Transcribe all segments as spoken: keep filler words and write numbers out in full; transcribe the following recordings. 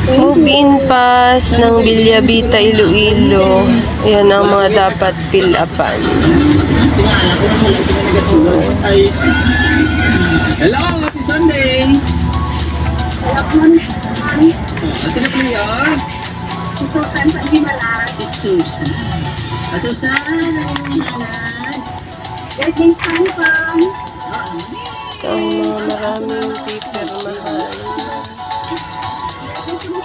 Move-in pass ng Villa Vita, Iloilo. Yan ang mga dapat fill upan. Hello, happy Sunday! Hello, ma'am. Oh, asa na po yun? Si Susan sa Gimalas. Si Susan. Ah, Susan, ang pangalan. Birthday, Samsung. Ang mga maraming paper, mahal. Gusto mo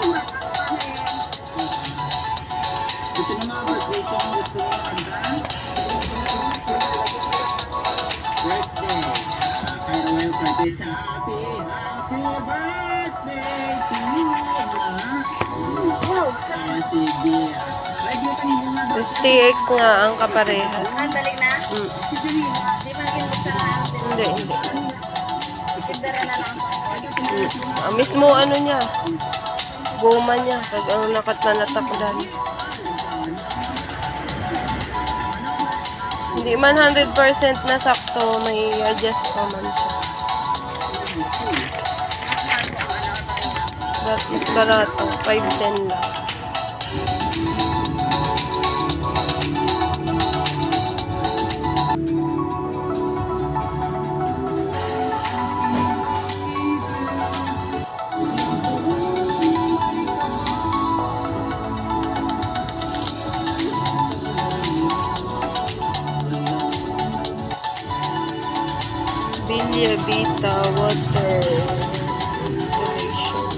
mga birthday song? Gusto mo kanta? Birthday. Ah, kaya wala yung birthday sa happy, happy birthday to you, wala. Ah, sige. Ay, di pa ninyo nga Gusti X nga ang kaparehas. Ang dali na? Mm. Di ba yung gusto na natin? Hindi, hindi. Itindera na lang. Mm. Ang mismo ano niya, goma niya, kag ang nakat na natakdan. Hindi man hundred percent na sakto, may adjust pa man siya. But mas barato, five ten lang. Villa Vita water installation.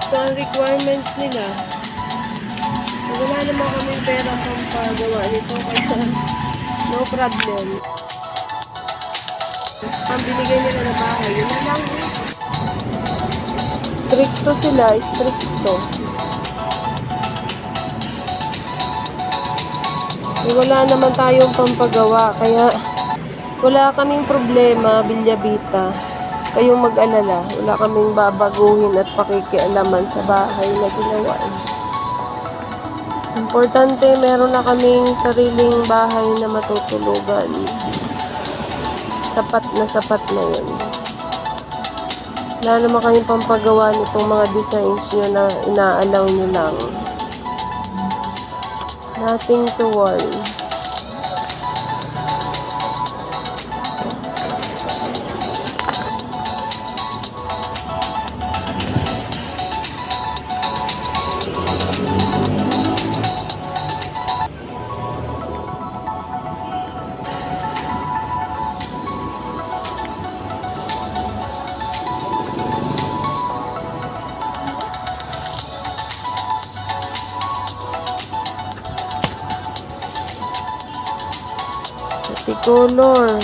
Ito ang requirements nila. So, wala naman kaming pera pampagawa nito, kaya no problem. Ang binigay nila na bahay, yun na lang. Stricto sila, stricto. Eh, wala naman tayong pampagawa, kaya wala kaming problema, Bilyabita. Kayong mag-alala, wala kaming babaguhin at pakikialaman sa bahay na ginawa niyo. Importante, meron na kaming sariling bahay na matutulugan. Sapat na sapat na yun. Wala naman kaming pampagawa nitong mga designs niyo na inaalaw niyo lang. Nothing to worry. Pati color.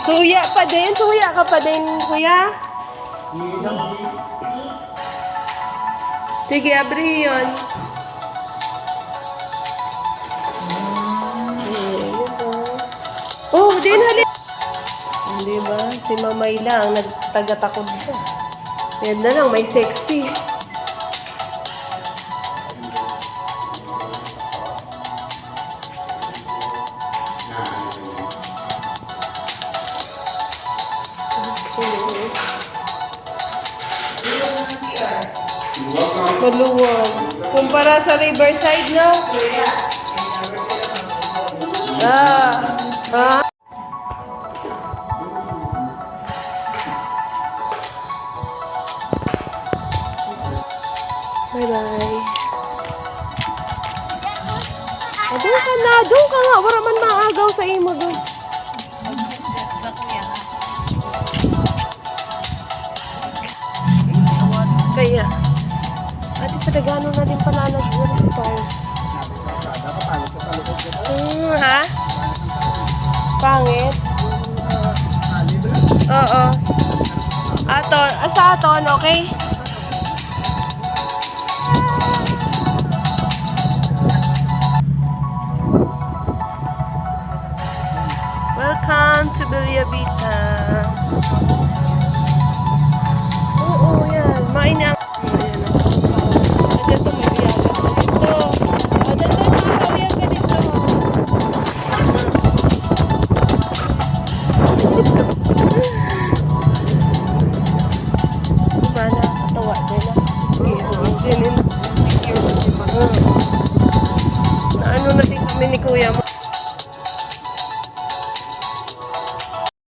Suya pa din? Suya ka pa din, kuya? Sige, abri yun. Oh, din, hali. Di ba? Si Mamay lang, nagtagatakod siya. Yan na lang, may sexy. Maluwag. Kumpara sa Riverside, no? Ah, ha? Bye-bye. Ah, doon ka na, doon ka nga. Wala man maagaw sa imo doon. Kaya, ate, padagano na din pala nag-restore. Hmm, ha? Pangit? Oo. Aton, ah, sa aton, okay? Welcome to Bellavita. Oo, yan. Main ang... Ayan, oh. Kasi ito, may biyagan ka dito. Ah, dandan, makakawiyag ka dito. Diba, nakakatawa din, ah. Sige, oh, sinin. Secure na si Pangit. Naano na din kami ni kuya mo.